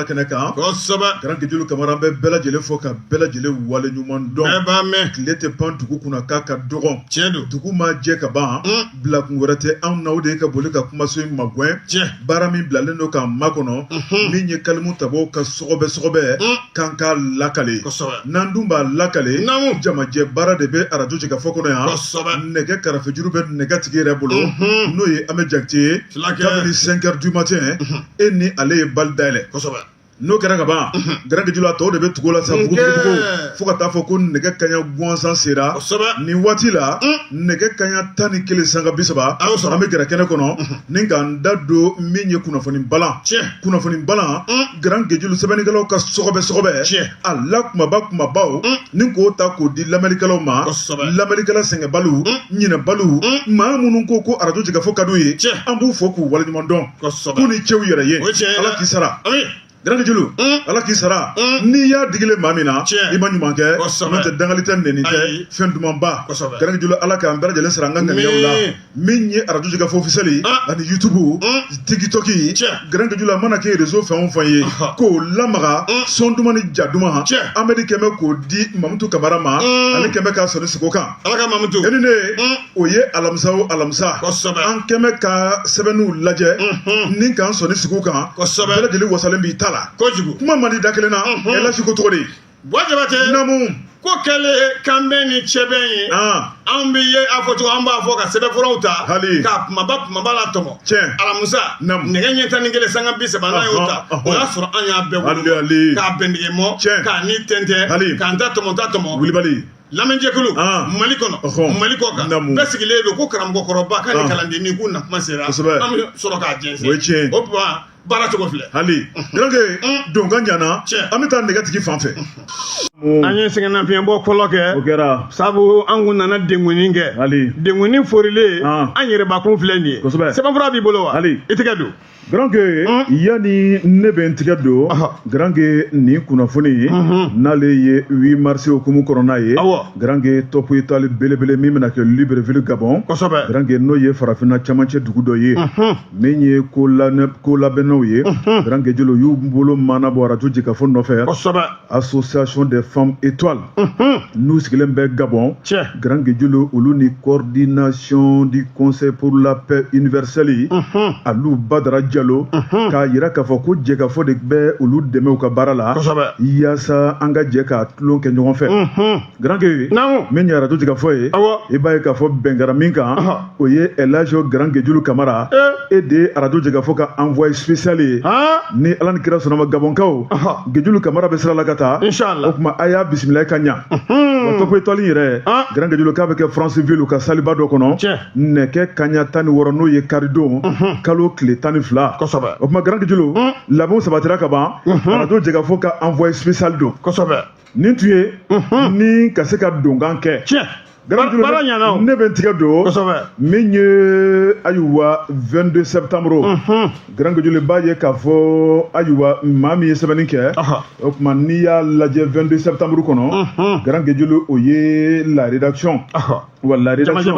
Kɛnɛ kan. Kosɛbɛ. Grand Gejulu Kamara, an bɛ bɛɛ lajɛlen fo ka bɛɛ lajɛlen wale ɲuman dɔn. Bɛɛ b'a mɛn. Tile tɛ pan dugu kunna k'a ka dɔgɔn. Tiɲɛ don. Dugu ma jɛ ka ban, bilakun wɛrɛ tɛ anw na, o de ye ka boli ka kumaso in magɛn. Baara min bilalen don k'an makɔnɔ, min ye kalimu tabaw ka sɔgɔbɛ sɔgɔbɛ, k'an k'a lakale. N'an dun b'a lakale, jamajɛ baara de bɛ arajo Jɛkafɔ kɔnɔ yan. Nɛgɛ karafejuru bɛ nɛgɛ tigi yɛrɛ bolo, n'o ye Amɛdi Jakite ye. Kabini 5 heures du matin, e ni ale ye bali dayɛlɛ. N'o kɛra ka ban, Grand Gejulu, a tɔw de bɛ tugu la sa bugubugu fo ka taa fɔ ko nɛgɛ kaɲa gansan sera. Nin waati la, nɛgɛ kaɲa 11:30, an bɛ gɛrɛ kɛnɛ kɔnɔ ni k'an da don min ye kunnafoni balan. Kunnafoni balan, Grand Gejulu, sɛbɛnnikɛlaw ka sɔgɔbɛ sɔgɔbɛ, a la kumaba kumabaw, ni k'o ta k'o di lamɛnnikɛlaw ma. Lamɛnnikɛla sɛgɛnbaliw, ɲinɛbaliw, maa minnu ko ko arajo Jɛkafɔ ka d'u ye, an b'u fo k'u waleɲuman dɔn. K'u ni ce u yɛrɛ ye. Ala k'i sara, Grand Gejulu, Ala k'i sara. N'i y'a digilen maa min na, i ma ɲuman kɛ. N'o tɛ, dangali tɛ, nɛni tɛ, fɛn dumanba. Grand Gejulu, Ala k'an bɛɛ lajɛlen sara an ka ŋaniyaw la. Min ye arajo Jɛkafɔ officiel ani YouTube, TikTok, Grand Gejulu, a mana kɛ réseau fɛn o fɛn ye, k'o lamaga son duman ni ja duman, Amɛdi kɛmɛ k'o di Mamutu Kamara ma, ale kɛmɛ k'a sɔnni sigi o kan. Ala ka Mamutu. E ni ne, o ye alamisa o alamisa, an kɛmɛ ka sɛbɛnniw lajɛ ni k'an sɔnni sigi u kan. Bɛɛ lajɛlen wasalen b'i ta la. Kojugu. Kuma man di da kelen na. Elasi ko cogo di? Buwa Jabate. Naamu. Ko kɛlen kanbɛn ni cɛbɛn ye, anw bɛ ye a fɔ cogo, an b'a fɔ ka sɛbɛnfuraw ta ka kumaba kumaba la tɔmɔ. Alamisa, nɛgɛ ɲɛ 11:30, n'a y'o ta, o y'a sɔrɔ an y'a bɛɛ wolo k'a bɛndige mɔ, k'a ni tɛntɛn, k'an ta tɔmɔ ta tɔmɔ. Wulibali. Lamɛnjɛkulu, Mali kɔnɔ, Mali kɔ kan, bɛɛ sigilen don ko karamɔgɔkɔrɔba ka ni kalandennin k'u na kuma sera, an bɛ sɔrɔ k'a jɛnsɛn. O ye tiɲɛ. O tuma, baara cogo filɛ. Hali Garankɛ, don ka ɲana, an bɛ taa nɛgɛtigi fan fɛ. An ye sɛgɛnnafiɲɛbɔ fɔlɔ kɛ. O kɛra. Sabu an kun nana denkunni kɛ. Hali. Denkunni forilen, an yɛrɛbakun filɛ nin ye. Sɛbɛnfura b'i bolo wa? Hali. I tɛgɛ don. Garankɛ, yanni ne bɛ n tigɛ don, Garankɛ, nin kunnafoni n'ale ye 8 mars hukumu kɔnɔna ye, Garankɛ, top étoile belebele min bɛna kɛ Libreville, Gabon, Garankɛ, n'o ye farafinna camancɛ dugu dɔ ye, min ye ko labɛnnaw ye, Garankɛ Jolo, y'u bolo mana bɔ arajo Jɛkafɔ nɔfɛ. Association des femmes étoiles n'u sigilen bɛ Gabon, Garankɛ Jolo, olu ni coordination du conseil pour la paix universelle, alu Badara Jalo, k'a yira k'a fɔ ko Jɛkafɔ de bɛ olu dɛmɛ u ka baara la, yaasa an ka jɛ ka tulon kɛ ɲɔgɔn fɛ. Garankɛ, min ye arajo Jɛkafɔ ye, i b'a ye k'a fɔ bɛn kɛra min kan, o ye Elhaji Garankɛ Julu Kamara, e de ye arajo Jɛkafɔ ka envoyé spécial ye. Ni Ala ni kira sɔnna ma, Gabɔnkaw, Gejulu Kamara bɛ sira la ka taa. O tuma, a y'a bisimila ka ɲa. Wa top étoile yɛrɛ, Garankɛ Julu, k'a bɛ kɛ Franceville, u ka saliba dɔ kɔnɔ, nɛgɛ kaɲa 16, n'o ye karidon kalo tile 12. O tuma, Garankɛ Julu, labɛnw sabatira ka ban. Arajo Jɛkafɔ ka envoyé spécial don. Nin tun ye ni ka se ka donkan kɛ. Baara ɲɛna o. Ne bɛ n tigɛ don. Min ye, ayiwa, 22 septembre, Garankɛ Julu, b'a ye k'a fɔ, ayiwa, maa min ye sɛbɛnni kɛ, o tuma, n'i y'a lajɛ 22 septembre kɔnɔ, Garankɛ Julu, o ye la rédaction. Wa la rédaction,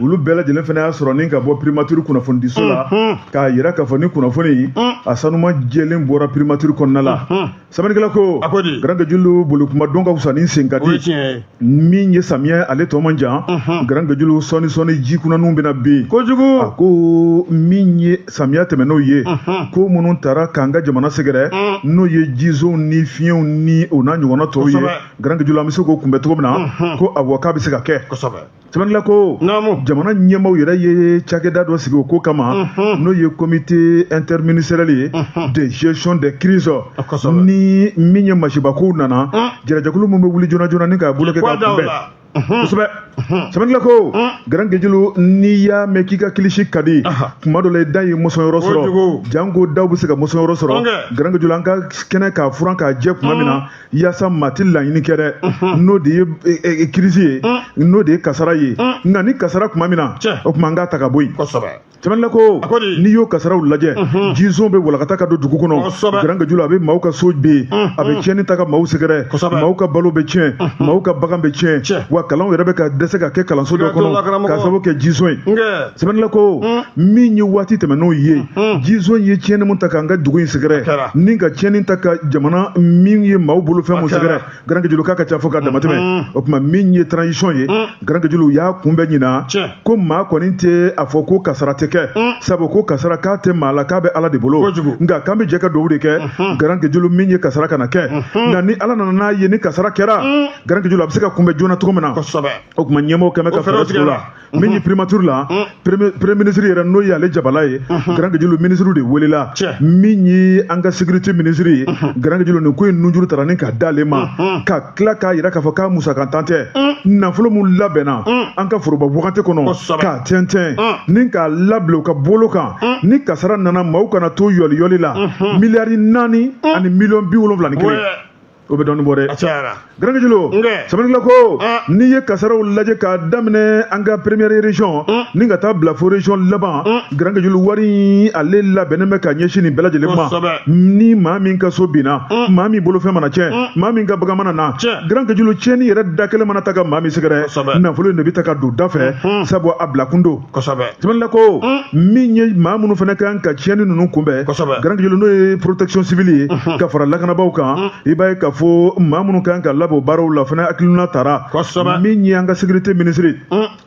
olu bɛɛ lajɛlen fana y'a sɔrɔ ni ka bɔ primature kunnafonidiso la, k'a yira k'a fɔ ni kunnafoni a sanuma jɛlen bɔra primature kɔnɔna la. Sɛbɛnnikɛla ko, Garankɛ Julu, boli kuma dɔn ka fisa ni sen ka di. Min ye samiyɛ, ale tɔ man jan, Garankɛ Julu, sɔɔni sɔɔni ji kunnaniw bɛna bin. Kojugu. A ko min ye samiyɛ tɛmɛn'o ye, ko minnu taara k'an ka jamana sɛgɛrɛ, n'o ye jizonw ni fiɲɛw ni o n'a ɲɔgɔnna tɔw ye, Garankɛ Julu, an bɛ se k'o kunbɛn cogo min na, ko awɔ, k'a bɛ se ka kɛ. Sɛbɛnnikɛla ko jamana ɲɛmaaw yɛrɛ ye cakɛda dɔ sigi o ko kama, n'o ye comité interministériel ye de gestion des crises. Ni min ye masibakow nana, jɛrɛjɛkulu min bɛ wuli joona joona ni k'a bolo kɛ k'a kunbɛn kosɛbɛ. Sɛbɛnnikɛla ko, Garankɛ Julu, n'i y'a mɛn k'i ka kilisi ka di, kuma dɔ la i da ye mɔsɔnyɔrɔ sɔrɔ, janko daw bɛ se ka mɔsɔnyɔrɔ sɔrɔ. Garankɛ Julu, an ka kɛnɛ k'a furan k'a jɛ tuma min na, yaasa maa tɛ laɲini kɛ dɛ, n'o de ye crise ye, n'o de ye kasara ye. Nka ni kasara tuma min na, o tuma an k'a ta ka bɔ yen. Sɛbɛnnikɛla ko, n'i y'o kasaraw lajɛ, jizon bɛ walakata ka don dugu kɔnɔ, Garankɛ Julu, a bɛ maaw ka so bin, a bɛ tiɲɛni ta ka maaw sɛgɛrɛ, maaw ka balo bɛ tiɲɛ, maaw ka bagan bɛ tiɲɛ. Wa wa kalanw yɛrɛ bɛ ka dɛsɛ ka kɛ kalanso dɔ kɔnɔ k'a sababu kɛ jizon ye. Sɛbɛnnikɛla ko min ye waati tɛmɛnenw ye, jizon ye tiɲɛni mun ta k'an ka dugu in sɛgɛrɛ ni ka tiɲɛni ta ka jamana min ye maaw bolofɛn mun sɛgɛrɛ, Garankɛ Julu, k'a ka ca fo ka damatɛmɛ. O tuma min ye transition ye, Garankɛ Julu, y'a kunbɛn ɲinan ko maa kɔni tɛ a fɔ ko kasara tɛ kɛ, sabu ko kasara k'a tɛ maa la, k'a bɛ Ala de bolo, nka k'an bɛ jɛ ka dugawu de kɛ, Garankɛ Julu, min ye kasara kana kɛ. Nka ni Ala nana n'a ye ni kasara kɛra, Garankɛ Julu, a bɛ se ka kunbɛn joona cogo min na. O tuma ɲɛmɔgɔ kɛmɛ ka fɛɛrɛ tigɛ o la. Min ye primature la, premier ministre yɛrɛ, n'o ye ale jabala ye, Garankɛ Julu, ministre de welela. Min ye an ka sécurité ministre ye, Garankɛ Julu, nin ko in nunjuru tara ni ka d'ale ma, ka tila k'a yira k'a fɔ k'a musakantan tɛ. Nafolo mun labɛnna an ka foroba wagati kɔnɔ k'a tɛntɛn ni k'a labila u ka bolo kan, ni kasara nana, maaw kana to yɔli yɔli la, 4 miliyari 4 ni miliyɔn 71, o bɛ dɔɔnin bɔ dɛ. A cayara. Garankɛ Julu, sɛbɛnnikɛla ko n'i ye kasaraw lajɛ k'a daminɛ an ka première région ni ka taa bila fo région laban, Garankɛ Julu, wari in ale labɛnnen bɛ ka ɲɛsin nin bɛɛ lajɛlen ma. Ni maa min ka so binna, maa min bolofɛn mana tiɲɛ, maa min ka bagan mana na, Garankɛ Julu, tiɲɛni yɛrɛ da kelen mana ta ka maa min sɛgɛrɛ, nafolo in de bɛ ta ka don da fɛ, sabu a bilakun don. Sɛbɛnnikɛla ko min ye maa minnu fana kan ka tiɲɛni ninnu kunbɛn, Garankɛ Julu, n'o ye protection civile ye ka fara lakanabaaw kan, i b'a ye k'a fɔ maa minnu kan ka labɛn o baaraw la fana, hakilina tara. Min ye an ka sécurité ministre,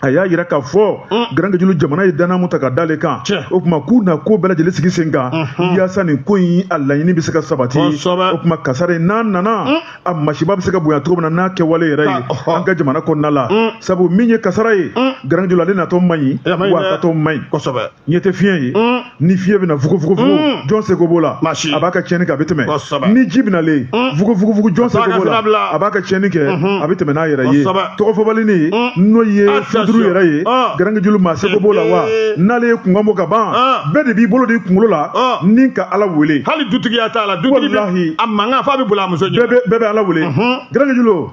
a y'a yira k'a fɔ, Garankɛ Julu, jamana ye danaya mun ta ka d'ale kan, o tuma k'u na ko bɛɛ lajɛlen sigi sen kan yaasa nin ko in a laɲini bɛ se ka sabati. O tuma kasara in n'a nana, a masiba bɛ se ka bonya cogo min na n'a kɛwale yɛrɛ ye an ka jamana kɔnɔna la, sabu min ye kasara ye, Garankɛ Julu, ale natɔ man ɲi wa a taatɔ man ɲi. Ɲɛ tɛ fiɲɛ ye, ni fiɲɛ bɛna fugufugufugu, jɔn seko b'o la? A b'a ka tiɲɛni kɛ, a bɛ tɛmɛ. Ni ji bɛnalen fugufugufugu, jɔn seko b'o la? A b'a ka tiɲɛni kɛ, a bɛ tɛmɛ n'a yɛrɛ ye. Tɔgɔfɔbalini, n'o ye foudre yɛrɛ ye, Garankɛ Julu, maa seko b'o la wa? N'ale ye kunkan bɔ ka ban, bɛɛ de b'i bolo di kunkolo la ni ka Ala wele. Hali dutigiya t'a la, dutigi bɛ a mankan f'a bɛ boli a muso ɲɛ. Bɛɛ bɛ Ala wele. Garankɛ Julu,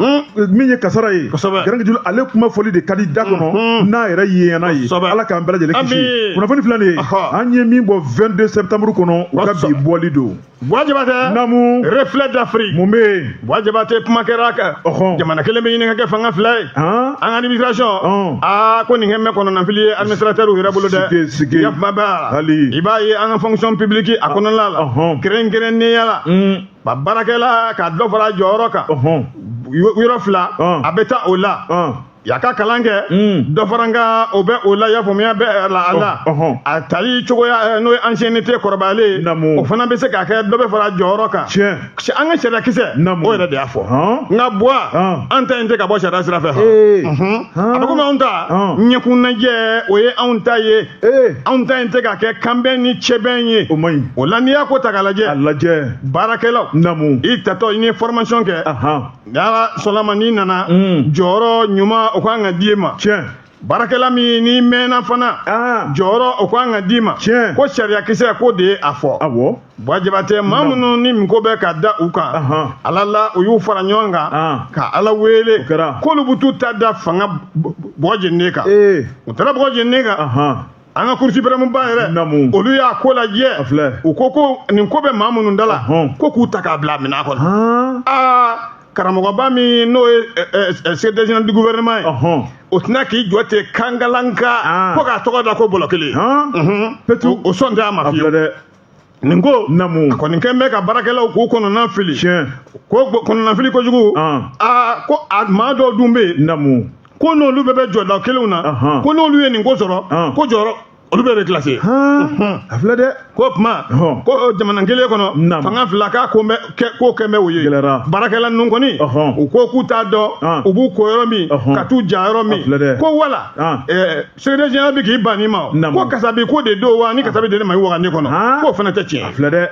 min ye kasara ye, Garankɛ Julu, ale kuma fɔli de ka di da kɔnɔ n'a yɛrɛ yeɲɛna ye. Ala k'an bɛɛ lajɛlen kisi. Kunnafoni filɛ nin ye, an ye min bɔ 22 septembre kɔnɔ, u ka bi bɔli don. Buwa Jabatɛ. Naamu. Reflet d'Afrique. Mun bɛ yen? Buwa Jabatɛ, kuma kɛra a kan. Jamana kelen bɛ ɲini ka kɛ fanga fila ye. An ka administration. Aa, ko nin kɛ mɛ kɔnɔnafili ye administrateur yɛrɛ bolo dɛ. Sige sige. I ka kuma bɛɛ la. Hali. I b'a ye an ka fonction publique a kɔnɔna la. Kɛrɛnkɛrɛnnenya la. Ba baarakɛla ka dɔ fara jɔyɔrɔ kan. Yɔrɔ fila. A bɛ taa o la. Ya ka kalan kɛ, dɔ fara n ka o bɛ o la, i y'a faamuya bɛ la a la. A tali cogoya, n'o ye ancienneté kɔrɔbayalen, o fana bɛ se ka kɛ dɔ bɛ fara jɔyɔrɔ kan. An ka sariya kisɛ o yɛrɛ de y'a fɔ. Nka Buwa, an ta in tɛ ka bɔ sariya sira fɛ. A bɛ komi anw ta ɲɛkunnajɛ, o ye anw ta ye. Anw ta in tɛ ka kɛ kanbɛn ni cɛbɛn ye. O man ɲi. O la, n'i y'a ko ta k'a lajɛ. A lajɛ. Baarakɛlaw. I tatɔ, i ni formation kɛ. Ni Ala sɔnna ma, n'i nana, jɔyɔrɔ ɲuman o kan ka di e ma. Baarakɛla min n'i mɛnna fana, jɔyɔrɔ o kan ka d'i ma. Ko sariya kisɛ k'o de ye a fɔ. Buwa Jabatɛ, maa minnu ni nin ko bɛ ka da u kan, Ala la u y'u fara ɲɔgɔn kan ka Ala wele k'olu bɛ t'u ta da fanga bɔgɔ jeninen kan. U taara bɔgɔ jeninen kan, an ka cour suprême ba yɛrɛ, olu y'a ko lajɛ, u ko ko nin ko bɛ maa minnu da la, ko k'u ta k'a bila minɛn kɔnɔ. Aa, karamɔgɔba min n'o ye secrétaire général du gouvernement ye, o tɛna k'i jɔ ten kankalanka ko k'a tɔgɔ da ko bɔlɔ kelen. O sɔn tɛ a ma fiyewu. Nin ko a kɔni kɛn bɛ ka baarakɛlaw k'u kɔnɔna fili. Ko kɔnɔna fili kojugu. Aa, ko a maa dɔw dun bɛ yen, ko n'olu bɛɛ bɛ jɔda kelenw na, ko n'olu ye nin ko sɔrɔ, ko jɔyɔrɔ olu bɛɛ bɛ classé. A filɛ dɛ. Ko tuma ko jamana kelen kɔnɔ fanga fila k'a ko bɛ ko kɛ bɛ o ye. Baarakɛla ninnu kɔni, u ko k'u t'a dɔn u b'u ko yɔrɔ min ka t'u ja yɔrɔ min, ko wala secrétaire général bɛ k'i ban nin ma, ko kasabi ko de don wa, ni kasabi de ma i wagande kɔnɔ, k'o fana tɛ tiɲɛ. A filɛ dɛ.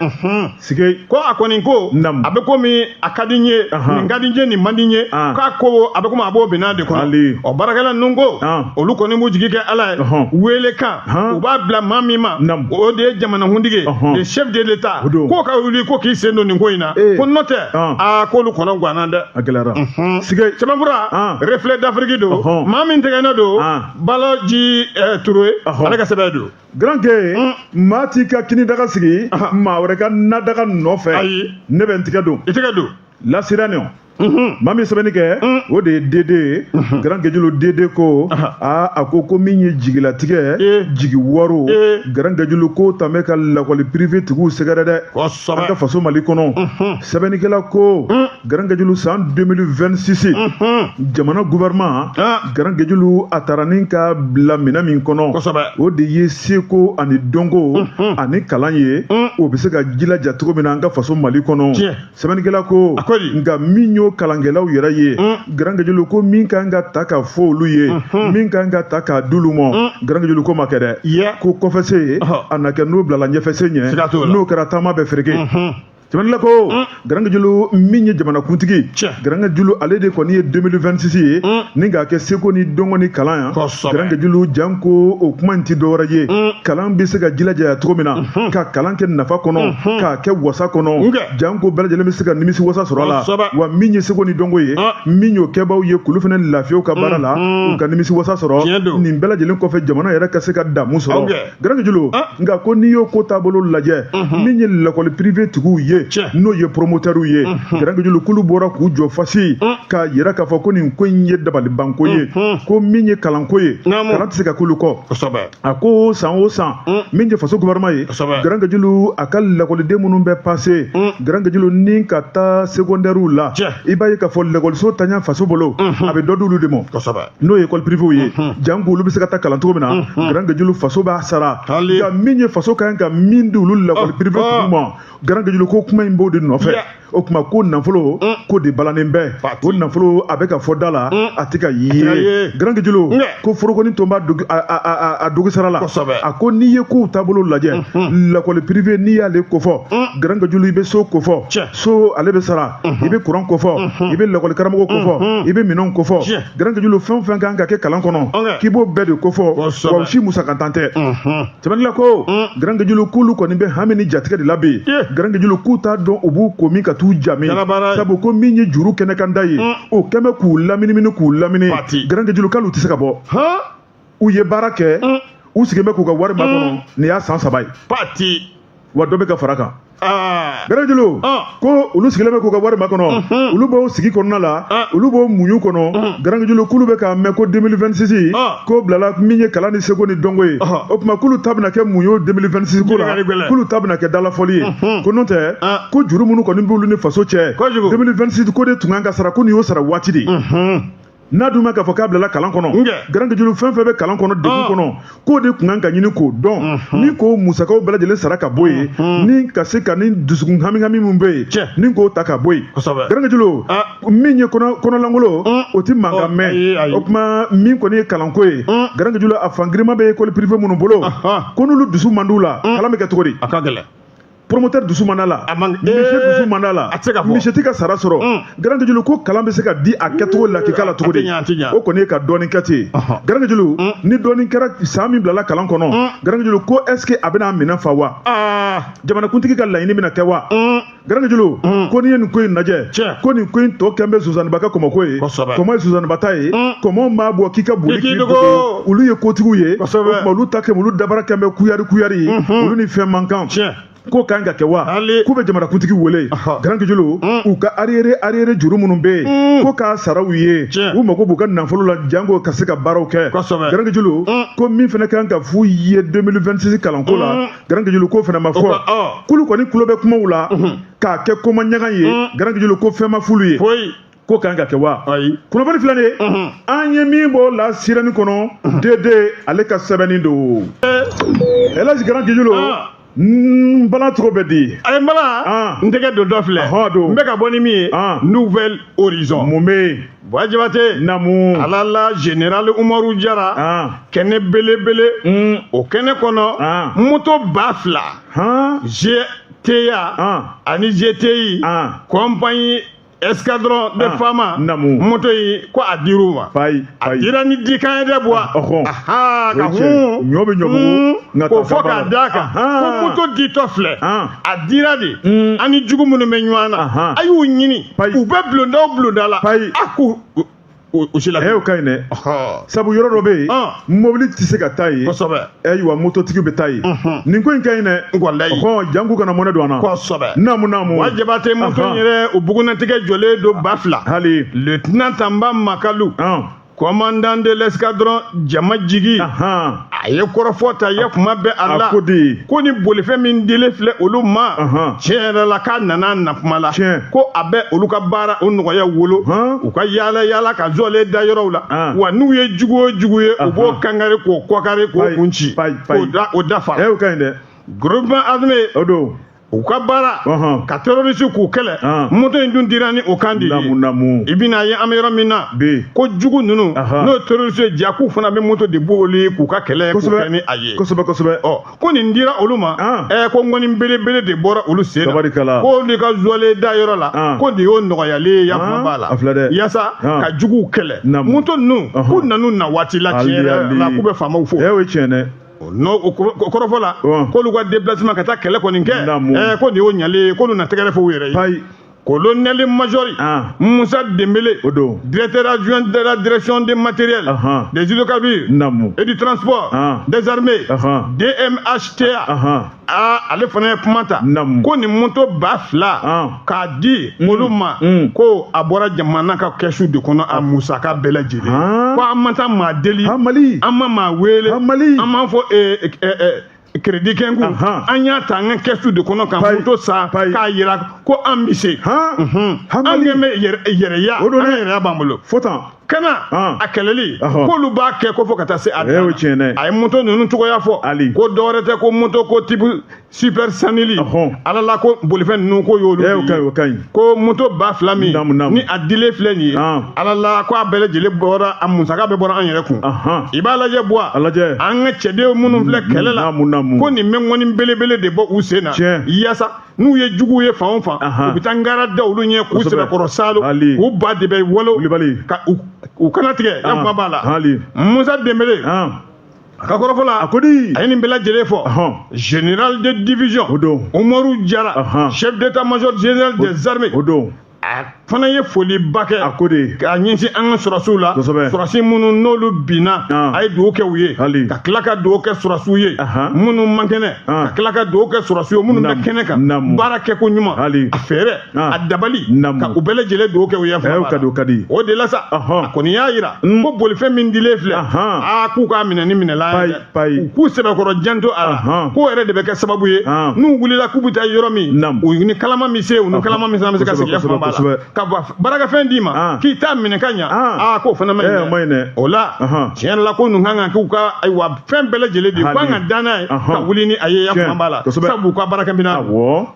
Sige. Ko a kɔni ko a bɛ komi a ka di n ye, nin ka di n ye, nin man di n ye, k'a ko a bɛ komi a b'o binna de kɔnɔ. Ɔ, baarakɛla ninnu ko olu kɔni b'u jigi kɛ Ala ye, wele kan u b'a bila maa min ma, o de ye jamanakuntigi ye, le chef de l'État, k'o ka wuli ko k'i sen don nin ko in na, ko n'o tɛ, aa, k'olu kɔnɔ ganna dɛ. A gɛlɛyara. Sige. Sɛbɛnfura Reflet d'Afrique don, maa min tɛgɛ don Balaji Ture, ale ka sɛbɛn don. Garankɛ, maa t'i ka kini daga sigi maa wɛrɛ ka na daga nɔfɛ. Ayi. Ne bɛ n tigɛ don. I tigɛ don. Lasira nin. Maa min sɛbɛnni kɛ, o de ye dede ye. Grand Gejulu, dede ko aa, a ko min ye jigilatigɛ, jigi waro, Grand Gejulu, ko ta bɛ ka lakɔli privé tigiw sɛgɛrɛ dɛ, an ka faso Mali kɔnɔ. Sɛbɛnnikɛla ko, Grand Gejulu, san 2026, jamana gouvernement, Grand Gejulu, a taara ni ka bila minɛn min kɔnɔ, o de ye seko ani dɔnko ani kalan ye, o bɛ se ka jilaja cogo min na an ka faso Mali kɔnɔ. Sɛbɛnnikɛla ko, nka min y'o kalankɛlaw yɛrɛ ye, Grand Gejulu, ko min kan ka ta ka fɔ olu ye, min kan ka ta k'a d'olu ma, Grand Gejulu, ko ma kɛ dɛ. Ko kɔfɛsen a na kɛ n'o bilala ɲɛfɛsen ɲɛ, n'o kɛra taama bɛ fereke. Sɛbɛnnikɛla ko, Grand Gejulu, min ye jamanakuntigi, Grand Gejulu, ale de kɔni ye 2026 ye ni k'a kɛ seko ni dɔnko ni kalan yan. Grand Gejulu, janko o kuma in tɛ dɔwɛrɛ ye, kalan bɛ se ka jilajaya cogo min na, ka kalan kɛ nafa kɔnɔ, k'a kɛ wasa kɔnɔ, janko bɛɛ lajɛlen bɛ se ka nimisi wasa sɔrɔ a la. Wa min ye seko ni dɔnko ye, min y'o kɛbaaw ye, k'olu fana lafiya u ka baara la, u ka nimisi wasa sɔrɔ. Nin bɛɛ lajɛlen kɔfɛ, jamana yɛrɛ ka se ka damu sɔrɔ. Grand Gejulu, nka ko n'i y'o ko taabolo lajɛ, min ye lakɔli privé tigiw ye, n'o ye promoteurw ye, Grand Gejulu, k'olu bɔra k'u jɔ fasi k'a yira k'a fɔ ko nin ko in ye dabalibanko ye, ko min ye kalanko ye, kalan tɛ se ka k'olu kɔ. A ko san o san, min ye faso gouvernement ye, Grand Gejulu, a ka lakɔliden minnu bɛ passer, Grand Gejulu, ni ka taa secondaire la, i b'a ye k'a fɔ lakɔliso taɲa faso bolo, a bɛ dɔ d'olu de ma, n'o ye école privée ye, janko olu bɛ se ka taa kalan cogo min na. Grand Gejulu, faso b'a sara. Nka min ye faso ka kan ka min di olu lakɔli privé tigiw ma, Grand Gejulu, ko kuma in b'o de nɔfɛ. O tuma ko nafolo ko de balannen bɛ, o nafolo a bɛ ka fɔ da la, a tɛ ka ye. Grand Gejulu ko forokoni tun b'a a dogo sara la. A ko n'i ye kow taabolo lajɛ, lakɔli privé, n'i y'ale kofɔ, Grand Gejulu, i bɛ so kofɔ, so ale bɛ sara, i bɛ kuran kofɔ, i bɛ lakɔli karamɔgɔ kofɔ, i bɛ minɛnw kofɔ. Grand Gejulu, fɛn o fɛn kan ka kɛ kalan kɔnɔ, k'i b'o bɛɛ de kofɔ, wa o si musakantan tɛ. Sɛbɛnnikɛla ko, Grand Gejulu, k'olu kɔni bɛ hami ni jatigɛ de la bi. Grand Gejulu, k'u t'a dɔn u b'u ko min ka t'u jami, sabu ko min ye juru kɛnɛkanda ye, o kɛn bɛ k'u laminimini, k'u lamini. Grand Gejulu, k'olu tɛ se ka bɔ. U ye baara kɛ, u sigilen bɛ k'u ka wari makɔnɔ, nin y'a san 3 ye, wa dɔ bɛ ka fara kan. Grand Gejulu ko olu sigilen bɛ k'u ka wari makɔnɔ, olu b'o sigi kɔnɔna la, olu b'o muɲu kɔnɔ. Grand Gejulu, k'olu bɛ k'a mɛn ko 2026 ko bilala min ye kalan ni seko ni dɔnko ye. O tuma k'olu ta bɛna kɛ mun ye o 2026 ko la? K'olu ta bɛna kɛ dalafɔli ye, ko n'o tɛ, ko juru minnu kɔni b'olu ni faso cɛ, 2026 ko de tun kan ka sara, ko nin y'o sara waati de ye. N'a dun ma k'a fɔ k'a bilala kalan kɔnɔ, Grand Gejulu, fɛn fɛn bɛ kalan kɔnɔ, degun kɔnɔ, k'o de tun kan ka ɲini k'o dɔn, ni k'o musakaw bɛɛ lajɛlen sara ka bɔ yen, ni ka se ka ni dusukun hami hami min bɛ yen, ni k'o ta ka bɔ yen. Grand Gejulu, min ye kɔnɔlankolon, o tɛ mankan mɛn. O tuma min kɔni ye kalanko ye, Grand Gejulu, a fan girinma bɛ école privée minnu bolo, ko n'olu dusu man d'u la, kalan bɛ kɛ cogo di? A ka gɛlɛn. Promoteur dusu man d'a la, monsieur dusu man d'a la, monsieur tɛ ka sara sɔrɔ. Grand Gejulu, ko kalan bɛ se ka di a kɛcogo lakika la cogo di? O kɔni ye ka dɔɔnin kɛ ten. Grand Gejulu, ni dɔɔnin kɛra san min bilala kalan kɔnɔ, Grand Gejulu, ko est ce que a bɛna a minɛn fa wa? Jamanakuntigi ka laɲini bɛna kɛ wa? Grand Gejulu, ko n'i ye nin ko in lajɛ, ko nin ko in tɔ kɛn bɛ Suzaniba ka kɔmɔko ye. Kɔmɔ ye Suzaniba ta ye, kɔmɔ maa bɔ k'i ka boli k'i dogo, olu ye kotigiw ye. O tuma olu ta kɛ, olu dabara kɛn bɛ kuyari kuyari, olu ni fɛn man kan. Ko kan ka kɛ wa? K'u bɛ jamanakuntigi wele, Grand Gejulu, u ka arriéré juru minnu bɛ yen, ko k'a sara u ye. U mago b'u ka nafolo la, janko ka se ka baaraw kɛ. Grand Gejulu, ko min fana kan ka f'u ye 2026 kalanko la, Grand Gejulu, k'o fana ma fɔ. K'olu kɔni tulo bɛ kumaw la k'a kɛ koma ɲaga ye. Grand Gejulu, ko fɛn ma f'olu ye, ko kan ka kɛ wa? Kunnafoni filɛ nin ye, an ye min bɔ la sirani kɔnɔ, dede ale ka sɛbɛnni don. Elhaji Grand Gejulu, n bala tɔgɔ bɛ di? A ye n bala, n tɛgɛ don dɔ filɛ, n bɛ ka bɔ ni min ye, Nouvel Horizon. Mun bɛ yen? Buwa Jabate. Namu. Ala la, général Umaru Jara, kɛnɛ belebele, o kɛnɛ kɔnɔ, moto 2000, GTA ani GTI, compagnie escadron de FAMa, moto yi, ko a dir'u ma. A dira ni dikan ye dɛ, Buwa. Ka hun ɲɔ bɛ ɲɔbugu. K'o fɔ k'a d'a kan ko moto ditɔ filɛ, a dira de an ni jugu minnu bɛ ɲɔgɔn na, a y'u ɲini, u bɛ bulonda o bulonda la, a k'u o si la. O ka ɲi dɛ, sabu yɔrɔ dɔ bɛ yen, mobili tɛ se ka taa yen. Ayiwa, mototigi bɛ taa yen. Nin ko in ka ɲi dɛ. Walayi. Ɔhɔn, janko kana mɔnɛ don an na. Naamu, naamu. Wa Jabate, moto in yɛrɛ, o bugunnatigɛ jɔlen don 2000. Lieutenant Tanba Makalu, commandant de l'escadron Jama Jigi, a ye kɔrɔfɔ ta ye kuma bɛɛ a la. A ko di? Ko ni bolifɛn min dilen filɛ olu ma, tiɲɛ yɛrɛ la, k'a nana na kuma la, ko a bɛ olu ka baara o nɔgɔya wolo, u ka yaala yaala ka zɔlen da yɔrɔw la. Wa n'u ye jugu o jugu ye, u b'o kankari, k'o kɔkari, k'o kun ci, k'o da o da fara. O ka ɲi dɛ. Groupement armé O don. u ka baara ka terroriste k'u kɛlɛ, moto in dun dira ni o kan de ye. Naamu, naamu. I bɛna ye an bɛ yɔrɔ min na, bi ko jugu ninnu, n'o ye terroriste ye, ja k'u fana bɛ moto de boli k'u ka kɛlɛ k'u kɛ ni a ye. Kosɛbɛ, kosɛbɛ. Ɔ, ko nin dira olu ma, ko ŋɔni belebele de bɔra olu sen na. Tabarikala. Ko olu ka zɔlen da yɔrɔ la, ko nin y'o nɔgɔyalen ye, ya kuma b'a la. A filɛ dɛ. Yaasa ka juguw kɛlɛ. Moto ninnu, k'u nan'u na waati la, tiɲɛ yɛrɛ la, k'u bɛ faamaw fo. O ye tiɲɛ dɛ. N'o o kɔrɔfɔ la, k'olu ka déplacement ka taa kɛlɛ kɔni kɛ, ko nin y'o ɲalen ye, k'olu na tɛgɛrɛ fɔ u yɛrɛ ye. Colonel major Moussa Dembélé, O don. directeur adjoint de la direction des matériels, des hydrocarbures et du transport des armées, DMHTA, aa, ale fana ye kuma ta, ko nin moto 2000 k'a di olu ma, ko a bɔra jamana ka kɛsu de kɔnɔ, a musaka bɛɛ lajɛlen, ko an ma taa maa deli, Mali, an ma maa wele, Mali, an m'a fɔ crédit kɛ n kun, an y'a ta an ka kɛsu de kɔnɔ ka moto san, k'a yira ko an bɛ se, an kɛn bɛ yɛrɛya, an ka yɛrɛya b'an bolo. Fo tan. Kana a kɛlɛli, k'olu b'a kɛ ko fo ka taa se a dan na. A ye moto ninnu cogoya fɔ, ko dɔwɛrɛ tɛ, ko moto ko type super Sanili, ala la, ko bolifɛn ninnu ko y'olu de ye. Ko moto 2000 min ni a dilen filɛ nin ye, ala la, ko a bɛɛ lajɛlen bɔra, a musaka bɛɛ bɔra an yɛrɛ kun. I b'a lajɛ Buwa, an ka cɛden minnu filɛ kɛlɛ la, ko nin bɛ ŋɔni belebele de bɔ u sen na, yaasa n'u ye juguw ye fan o fan, u bɛ taa ngara da olu ɲɛ, k'u sɛbɛkɔrɔ saalo, k'u ba de bɛ walo, ka u kana tigɛ, ya kuma b'a la. Musa Dembele a ka kɔrɔfɔ la, a ko di? A ye nin bɛɛ lajɛlen fɔ. Général de division O don. Umaru Jara, chef d'état-major général des armées, O don. a fana ye foliba kɛ A ko de? k'a ɲɛsin an ka sɔrɔsiw la, sɔrɔsi minnu n'olu binna, a ye dugawu kɛ u ye, ka tila ka dugawu kɛ sɔrɔsiw ye minnu man kɛnɛ, ka tila ka dugawu kɛ sɔrɔsiw ye minnu bɛ kɛnɛ kan, baara kɛko ɲuman, a fɛɛrɛ, a dabali, ka u bɛɛ lajɛlen dugawu kɛ u ye. O de la sa, a kɔni y'a yira ko bolifɛn min dilen filɛ, aa, k'u k'a minɛ ni minɛlan ye dɛ, u k'u sɛbɛkɔrɔ janto a la, k'o yɛrɛ de bɛ kɛ sababu ye, n'u wulila k'u bɛ taa yɔrɔ min, u ni kalama min se, u ni kalama min fana bɛ se ka sigi kuma b'a la, ka baarakɛfɛn d'i ma k'i t'a minɛ ka ɲa, aa, k'o fana ma ɲi dɛ. O la, tiɲɛ yɛrɛ la, ko ninnu kan ka k'u ka, ayiwa, fɛn bɛɛ lajɛlen de, u kan ka da n'a ye ka wuli ni a ye, ya kuma b'a la, sabu u ka baarakɛminɛn.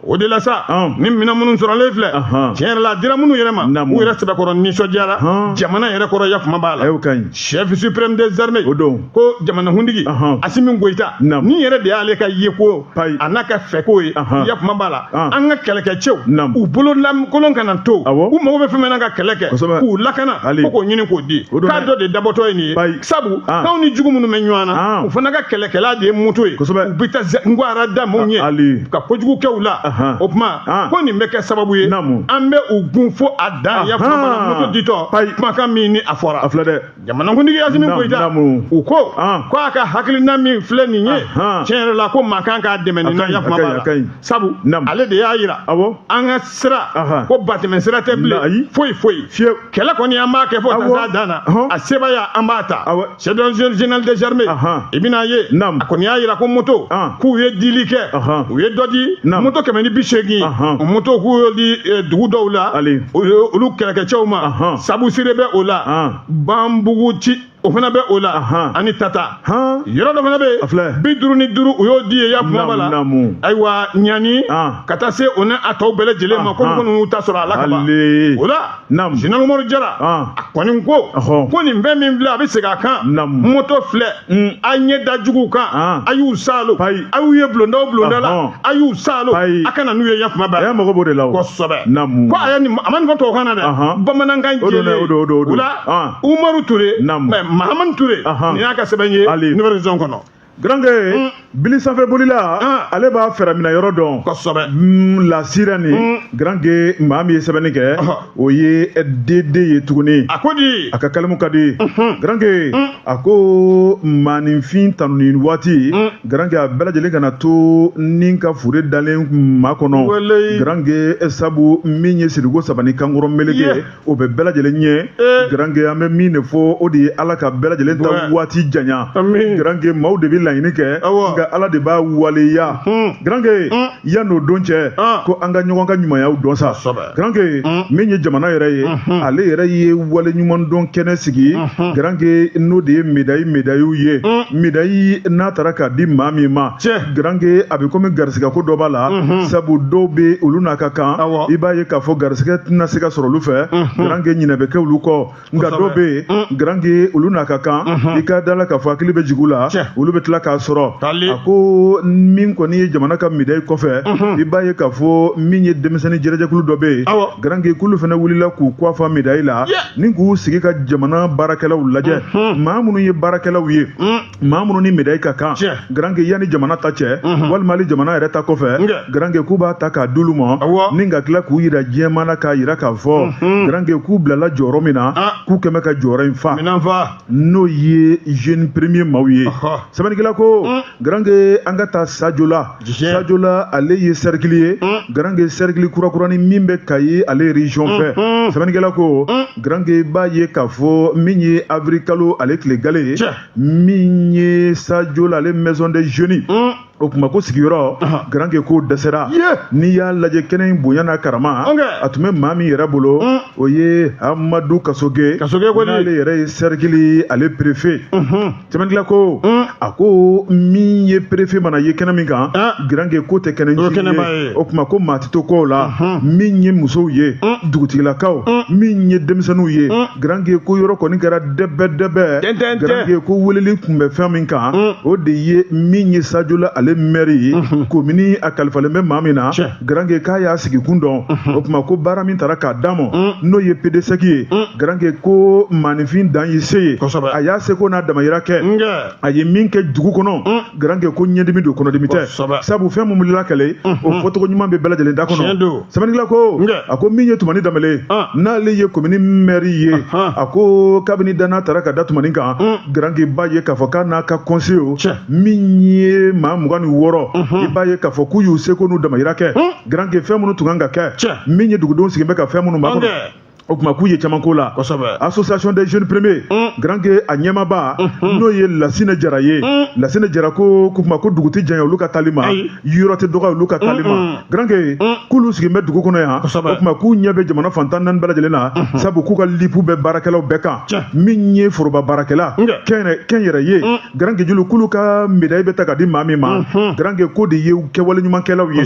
O de la sa, ni minɛn minnu sɔrɔlen filɛ, tiɲɛ yɛrɛ la, a dira minnu yɛrɛ ma, u yɛrɛ sɛbɛkɔrɔ nisɔndiyara jamana yɛrɛ kɔrɔ, ya kuma b'a la. Chef suprême des armées, ko jamanakuntigi Asimi Goyita, ni yɛrɛ de y'ale ka yeko a n'a ka fɛko ye, ya kuma b'a la, an ka kɛlɛkɛcɛw, u bolo lankolon kana to, u mago bɛ fɛn min na ka kɛlɛ kɛ, k'u lakana, ko k'o ɲini k'o di, k'a dɔ de dabɔtɔ ye nin ye, sabu n'anw ni jugu minnu bɛ ɲɔgɔn na, u fana ka kɛlɛkɛla de ye moto ye, u bɛ taa ngwara da maaw ɲɛ ka kojugu kɛ u la. O tuma, ko nin bɛ kɛ sababu ye, an bɛ u gun fo a dan, ya kuma b'a la, moto ditɔ, kumakan min ni a fɔra. A filɛ dɛ. Jamanakuntigi Asimi Goyita, u ko ko a ka hakilina min filɛ nin ye, tiɲɛ yɛrɛ la, ko maa kan k'a dɛmɛ nin na, ya kuma b'a la, sabu ale de y'a yira an ka sira ko batɛmɛ sira tɛ bilen, foyi foyi, kɛlɛ kɔni an b'a kɛ fo ka taa s'a dan na, a sebaaya an b'a ta. Chef général des armées, i bɛna ye, a kɔni y'a yira ko moto k'u ye dili kɛ, u ye dɔ di, moto 180, o moto k'u y'o di dugu dɔw la, olu kɛlɛkɛcɛw ma, sabu sire bɛ o la, Banbugu ci o fana bɛ o la, ani Tata yɔrɔ dɔ fana bɛ yen, 55 u y'o di ye, ya kuma b'a la. Ayiwa, Ɲani ka taa se o ni a tɔw bɛɛ lajɛlen ma, ko minnu y'u ta sɔrɔ a la ka ban. O la, général Umaru Jara, a kɔni ko ko nin fɛn min filɛ, a bɛ segin a kan, moto filɛ, a ɲɛ da juguw kan, a y'u saalo, a y'u ye bulonda o bulonda la, a y'u saalo, a kana n'u ye, ya kuma b'a la. Mago b'o de la. Kosɛbɛ. Ko a ye nin, a ma nin fɔ tubabukan na dɛ, bamanankan jɛlen. O la, Umaru Ture, Mahamani Ture, nin y'a ka sɛbɛn ye Nouvelle Horizon kɔnɔ. Garankɛ bili sanfɛ bolila ale b'a fɛrɛminɛ yɔrɔ dɔn kosɛbɛ La Sirène garankɛ maa min ye sɛbɛnni kɛ o ye DD ye tuguni a ko di a ka kalimu ka di garankɛ a ko maaninfin tanuni waati garankɛ a bɛɛ lajɛlen kana to ni ka fure dalen makɔnɔ garankɛ sabu min ye sirigo saba ni kankɔrɔ meleke o bɛ bɛɛ lajɛlen ɲɛ garankɛ an bɛ min de fɔ o de ye ala ka bɛɛ lajɛlen ta waati janya garankɛ maaw de bɛ laɲini kɛ nka ala de b'a waleya garankɛ yan'o don cɛ ko an ka ɲɔgɔn ka ɲumanyaw dɔn sa garankɛ min ye jamana yɛrɛ ye ale yɛrɛ ye wale ɲuman dɔn kɛnɛ sigi garankɛ n'o de ye médaille médaillew ye médaille n'a taara k'a di maa min ma garankɛ a bɛ komi garisigɛ ko dɔ b'a la sabu dɔw bɛ olu n'a ka kan i b'a ye k'a fɔ garisigɛ tɛna se ka sɔrɔ olu fɛ garankɛ ɲinɛ bɛ kɛ olu kɔ nka dɔw bɛ yen garankɛ olu n'a ka kan i ka da la k'a fɔ hakili bɛ jigin u la olu bɛ tila k'a sɔrɔ a ko min kɔni ye jamana ka médaille kɔfɛ i b'a ye k'a fɔ min ye denmisɛnnin jɛrɛjɛkulu dɔ bɛ yen garankɛ k'olu fana wulila k'u kɔ fa médaille la ni k'u sigi ka jamana baarakɛlaw lajɛ maa minnu ye baarakɛlaw ye maa minnu ni médaille ka kan garankɛ yanni jamana ta cɛ walima hali jamana yɛrɛ ta kɔfɛ garankɛ k'u b'a ta k'a d'olu ma ni ka tila k'u yira diɲɛmaa na k'a yira k'a fɔ garankɛ k'u bilala jɔyɔrɔ min na k'u kɛmɛ ka jɔyɔrɔ in fa n'o ye jeune premier maaw ye sɛbɛnnikɛla ko garankɛ an ka taa sajola sajola ale ye cercle ye garankɛ cercle kurakurani min bɛ Kayi ale région fɛ sɛbɛnnikɛla ko garankɛ b'a ye k'a fɔ min ye avril kalo ale tile gale ye min ye sajola ale maison des jeunes o tuma ko sigiyɔrɔ garankɛ k'o dɛsɛra n'i y'a lajɛ kɛnɛ in bonya n'a karama a tun bɛ maa min yɛrɛ bolo o ye amadu kasoge n'ale yɛrɛ ye cercle ale préfet sɛbɛnnikɛla ko a ko min ye préfet mana ye kɛnɛ min kan garankɛ k'o tɛ kɛnɛ ye o tuma ko maa tɛ to kɔ la min ye musow ye dugutigilakaw min ye denmisɛnninw ye garankɛ ko yɔrɔ kɔni kɛra dɛbɛ dɛbɛ garankɛ ko weleli tun bɛ fɛn min kan o de ye min ye sajola ale mɛri ye komini a kalifalen bɛ maa min na garankɛ k'a y'a sigikun dɔn o tuma ko baara min tara k'a d'a ma n'o ye PDSEC ye garankɛ ko maaninfin dan y'i se ye a y'a seko n'a damayira kɛ a ye min kɛ dugu kɔnɔ garankɛ ko ɲɛdimi don kɔnɔdimi tɛ sabu fɛn min wulila kɛlɛ o fɔcogo ɲuman bɛ bɛɛ lajɛlen da kɔnɔ sɛbɛnnikɛla ko a ko min ye tumani danbɛlɛ ye n'ale ye komini mɛri ye a ko kabini danna tara ka da tumani kan garankɛ b'a ye k'a fɔ k'a n'a ka conseil min ye maa 26 i b'a ye k'a fɔ k'u y'u seko n'u damayira kɛ garankɛ fɛn minnu tun kan ka kɛ min ye dugudenw sigilen bɛ ka fɛn minnu makɔnɔ o tuma k'u ye caman k'o la association des jeunes premiers garankɛ a ɲɛmaaba n'o ye lasinɛ jara ye lasinɛ jara ko k'o tuma ko dugu tɛ janya olu ka taali ma yɔrɔ tɛ dɔgɔ olu ka taali ma garankɛ k'olu sigilen bɛ dugu kɔnɔ yan o tuma k'u ɲɛ bɛ jamana fan 14 bɛɛ lajɛlen na sabu k'u ka lipu bɛ baarakɛlaw bɛɛ kan min ye foroba baarakɛla kɛnyɛrɛ ye garankɛ julu k'olu ka médaille bɛ ta ka di maa min ma garankɛ k'o de ye kɛwale ɲumankɛlaw ye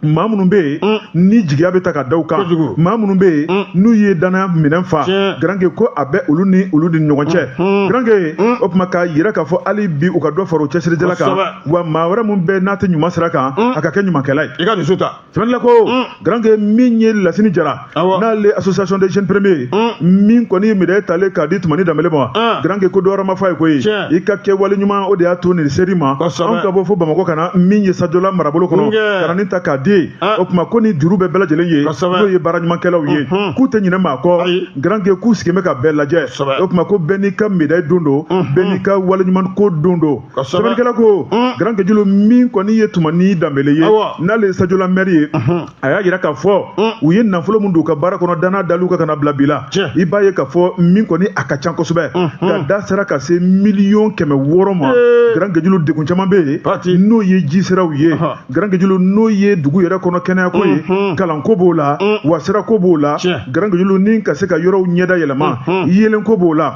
maa minnu bɛ yen ni jigiya bɛ ta ka da u kan maa minnu bɛ yen n'u ye danaya minɛn fa garankɛ ko a bɛ olu ni olu ni ɲɔgɔn cɛ garankɛ o tuma k'a yira k'a fɔ hali bi u ka dɔ fara u cɛsirijala kan wa maa wɛrɛ min bɛ n'a tɛ ɲuman sira kan a ka kɛ ɲumankɛla ye i ka dusu ta sɛbɛnnikɛla ko garankɛ min ye lasini jara n'ale association des jeunes premiers min kɔni ye médaille talen k'a di tumani danbɛlɛ ma garankɛ ko dɔwɛrɛ ma f'a ye koyi i ka kɛwale ɲuman o de y'a to nin ser'i ma anw ka bɔ fo bamakɔ ka na min ye sajola marabolo kɔnɔ ka na nin ta k'a di o tuma ko ni juru bɛ bɛɛ lajɛlen ye n'o ye baara ɲumankɛlaw ye k'u tɛ ɲinɛ maa kɔ garankɛ k'u sigilen bɛ ka bɛɛ lajɛ o tuma ko bɛɛ n'i ka médaille don don bɛɛ n'i ka wale ɲuman ko don don sɛbɛnnikɛla ko garankɛ julu min kɔni ye tumani danbɛlɛ ye n'ale ye sajola mɛri ye a y'a yira k'a fɔ u ye nafolo min don u ka baara kɔnɔ danna dal'u kan ka na bila bi la i b'a ye k'a fɔ min kɔni a ka ca kosɛbɛ ka da sera ka se 600 000 000 ma garankɛ julu degun caman bɛ yen n'o ye ji siraw ye garankɛ julu n'o ye dugu yɛrɛ kɔnɔ kɛnɛyako ye kalanko b'o la wa sirako b'o la garankɛ julu ni ka se ka yɔrɔw ɲɛda yɛlɛma yeelenko b'o la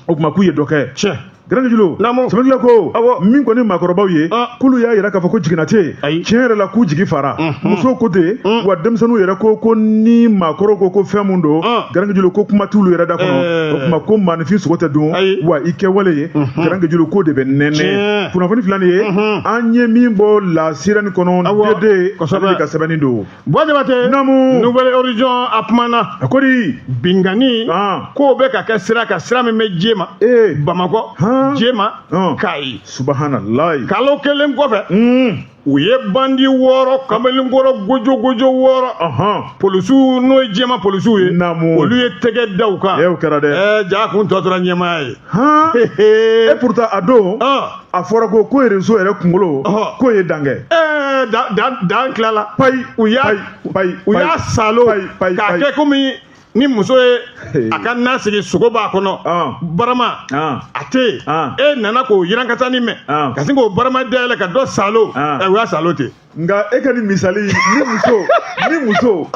o tuma k'u ye dɔ kɛ garankɛ julu sɛbɛnnikɛla ko min kɔni maakɔrɔbaw ye k'olu y'a yira k'a fɔ ko jiginna tɛ yen tiɲɛ yɛrɛ la k'u jigi fara musow ko ten wa denmisɛnninw yɛrɛ ko ko ni maakɔrɔw ko ko fɛn mun don garankɛ julu ko kuma t'olu yɛrɛ da kɔnɔ o tuma ko maaninfin sogo tɛ dun wa i kɛwale ye garankɛ julu k'o de bɛ nɛnɛ kunnafoni filɛ nin ye an ye min bɔ La Sirène kɔnɔ dede ale de ka sɛbɛnni don Buwa Jabate Naamu. Nouvel Horizon a kumana a ko di binkanni Ah. k'o bɛ ka kɛ sira kan sira min bɛ Jema ee Bamakɔ Han. Jema, Kayi. Subahanallahi. Kalo kelen kɔfɛ, u ye bandi 6, kamalenkɔrɔ gojogojo 6, polisiw, n'o ye Jema polisiw ye, olu ye tɛgɛ da u kan. O kɛra dɛ. Ja kun tɔ tora ɲɛmaaya ye. Et pourtant a don, a fɔra ko réseau yɛrɛ kunkolo k'o ye dan kɛ. Dan tilala. Payi. U y'a payi. U y'a salo payi. k'a kɛ komi ni muso ye a ka na sigi, sogo b'a kɔnɔ, barama a tɛ yen, e nana k'o yirankatani mɛn ka sin k'o barama dayɛlɛ ka dɔ salo. U y'a salo ten. Nka e ka nin misali, ni muso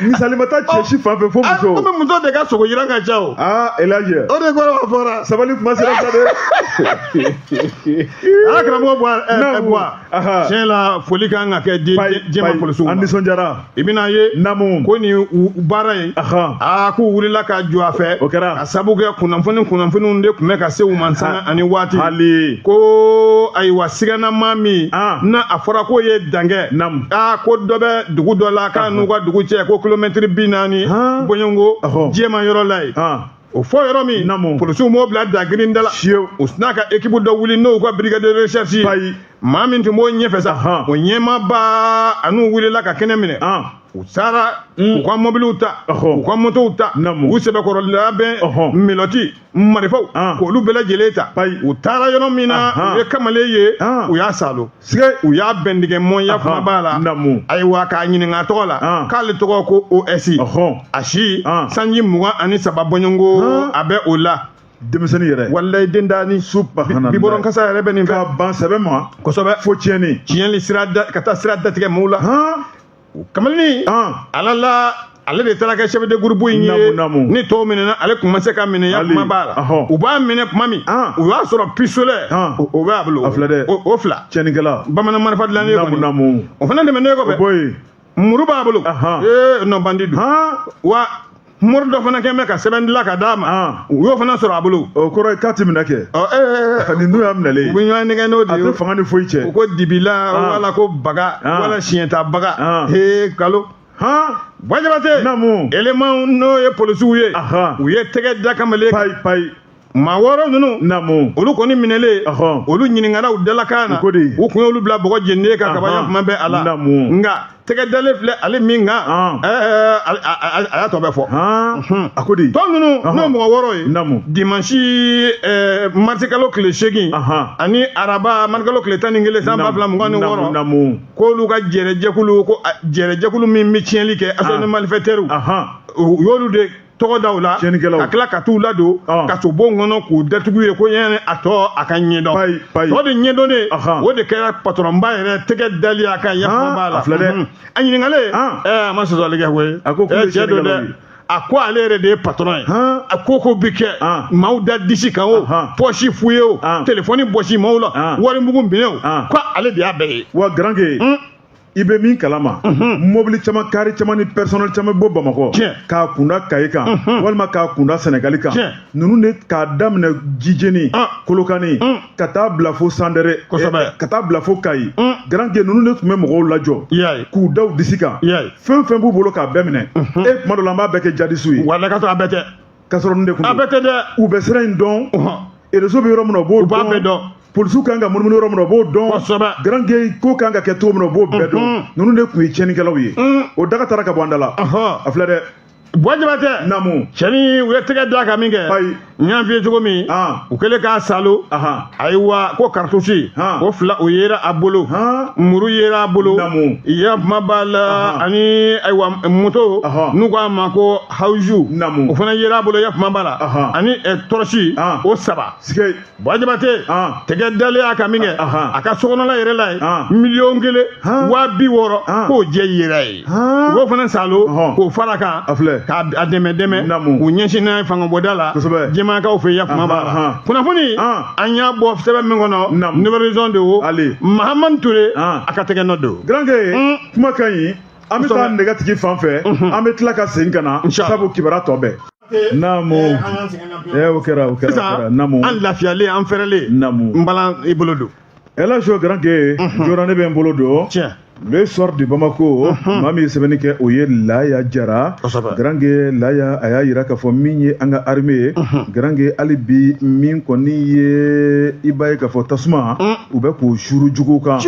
misali ma taa cɛ si fan fɛ fo muso. Komi muso de ka sogo yiran ka ca o. Aa, Elhaji. O de kɔrɔ b'a fɔra. Sabali kuma sera sa dɛ. Ala karamɔgɔ Buwa, Buwa, tiɲɛ la, foli kan ka kɛ Jema polisiw ma. An nisɔndiyara. I bɛna ye ko nin baara in, aa, k'u wulila ka jɔ a fɛ. O kɛra. Ka sabu kɛ kunnafoniw de tun bɛ ka se u ma sanga ani waati. Hali. Ko ayiwa, siganamaa min n'a a fɔra k'o ye dankɛ, aa, ko dɔ bɛ dugu dɔ la k'a n'u ka dugu cɛ ko kilomɛtiri 40 bɔɲɔgɔnko Jema yɔrɔ la yen. O fɔ yɔrɔ min, polisiw m'o bila dagirin da la. U sinna ka équipe dɔ wuli, n'o ka brigade de recherche ye. Maa min tun b'o ɲɛfɛ sa, o ɲɛmaaba, an'u wulila ka kɛnɛ minɛ. U taara u ka mobiliw ta, u ka motow ta, u sɛbɛkɔrɔ labɛn, melɔti, marifaw, k'olu bɛɛ lajɛlen ta. U taara yɔrɔ min na, u ye kamalen ye, u y'a salo, u y'a bɛndigɛ mɔnya kuma b'a la. Ayiwa, k'a ɲininka a tɔgɔ la, k'ale tɔgɔ ko OS, a si sanji 23 bɔɲɔgɔnko a bɛ o la. Denmisɛnnin yɛrɛ. Walayi, den daani. Subahana. Bibɔrɔn kasa yɛrɛ bɛ nin fɛ. Ka ban sɛbɛ ma. Kosɛbɛ. Fo tiɲɛni. Tiɲɛni sira da, ka taa sira datigɛ maaw la. Kamalennin, ala la, ale de taara kɛ chef de groupe in ye. Ni tɔw minɛna, ale tun ma se ka minɛ, ya kuma b'a la. U b'a minɛ tuma min, u y'a sɔrɔ pistolet o bɛ a bolo. A filɛ dɛ. O fila. Tiɲɛnikɛla. Bamanan marifa dilannen kɔni. O fana tɛmɛnen kɔfɛ, o bɔ yen. Muru b'a bolo. Ee, non, bandi don wa. Mori dɔ fana kɛn bɛ ka sɛbɛn dilan ka d'a ma, u y'o fana sɔrɔ a bolo. O kɔrɔ ye k'a ti minɛ kɛ. Nin dun y'a minɛlen ye. U bɛ ɲɔgɔn nɛgɛ n'o de ye. A tɛ fanga ni foyi cɛ. U ko dibila wala ko baga wala siɲɛta baga, he kalo. Buwa Jabate. Élément, n'o ye polisiw ye, u ye tɛgɛ da kamalen. Payi payi. Maa 6 ninnu, olu kɔni minɛlen, olu ɲininkara u dalakan na. U kun y'olu bila bɔgɔ jeninen kan kaba, kuma bɛ a la. Nka tɛgɛ dalen filɛ ale min kan, a y'a tɔ bɛɛ fɔ. A ko di. Tɔ ninnu, n'o mɔgɔ 6 ye, dimanche marisikalo tile 8 ani araba marikalo tile 11 san 2026, k'olu ka jɛrɛjɛkulu, ko jɛrɛjɛkulu min bɛ tiɲɛli kɛ, association malfaiteurs, u y'olu de tɔgɔ da u la, ka tila ka t'u ladon kasobon kɔnɔ k'u datugu ye, ko yanni a tɔ a ka ɲɛdɔn. O de ɲɛdɔnnen, o de kɛra patɔrɔnba yɛrɛ tɛgɛ dali a kan, yafa b'a la. A ɲininkalen, a ma sɔsɔli kɛ koyi. A ko cɛ don dɛ. A ko ale yɛrɛ de ye patɔrɔn ye. A ko ko bi kɛ maaw da disi kan, o pɔsi fouillé, o telefɔni bɔsi maaw la, warimugu minɛ, o ko ale de y'a bɛɛ ye. Wa Garanke, i bɛ min kalama, mobili caman, kari caman ni personnel caman bɔ Bamakɔ k'a kunda Kayi kan walima k'a kunda Sɛnɛgali kan, ninnu de k'a daminɛ Jijeni, Kolokani, ka taa bila fo Sandɛrɛ, ka taa bila fo Kayi. Garanke, ninnu de tun bɛ mɔgɔw lajɔ k'u da u disi kan, fɛn fɛn b'u bolo k'a bɛɛ minɛ. E, tuma dɔ la, an b'a bɛɛ kɛ jadisiw ye. Wala ka sɔrɔ a bɛɛ tɛ. Ka sɔrɔ ninnu de kun A bɛɛ tɛ dɛ. U bɛ sira in dɔn, réseau bɛ yɔrɔ min na, u b'o dɔn. U b'a bɛɛ dɔn. Polisiw kan ka munumunu yɔrɔ min na, u b'o dɔn. Garanke, ko kan ka kɛ cogo min na, u b'o bɛɛ dɔn. Ninnu de tun ye tiɲɛnikɛlaw ye. O daga taara ka bɔ an da la. A filɛ dɛ. Buwa Jabate. Cɛni, u ye tɛgɛ da kan min kɛ, n y'a f'i ye cogo min, u kɛlen k'a salo, ayiwa, ko cartouche o fila o yera a bolo, muru yera a bolo, ya kuma b'a la, ani ayiwa moto n'u k'a ma ko hawuzu, o fana yera a bolo, ya kuma b'a la, ani tɔrɔsi o saba. Buwa Jabate, tɛgɛ dalen a kan min kɛ, a ka sokɔnɔla yɛrɛ la ye, 1,060,000 k'o jɛ yera ye. U b'o fana salo k'o fara kan k'a dɛmɛ dɛmɛ k'u ɲɛsin n'a ye fangabonda la, Jɛmakaw fɛ, ya kuma b'a la. Kunnafoni, an y'a bɔ sɛbɛn min kɔnɔ, Nouvel Horizon de o, Mahamani Ture a ka tɛgɛ nɔ don. Garanke, kuma ka ɲi. An bɛ taa nɛgɛtigi fan fɛ, an bɛ tila ka segin ka na, sabu kibaruya tɔ bɛɛ. Naamu. O kɛra, o kɛra. Naamu. An lafiyalen, an fɛrɛlen. Naamu. N balan i bolo don. Elhaji Garanke, jɔra ne bɛ n bolo don. Tiɲɛ. Le Soir de Bamako, maa min ye sɛbɛnni kɛ, o ye Laya Jara. Garange Laya, a y'a yira k'a fɔ min ye an ka armée ye, garange, hali bi min kɔni ye, i b'a ye k'a fɔ tasuma u bɛ k'o suru juguw kan.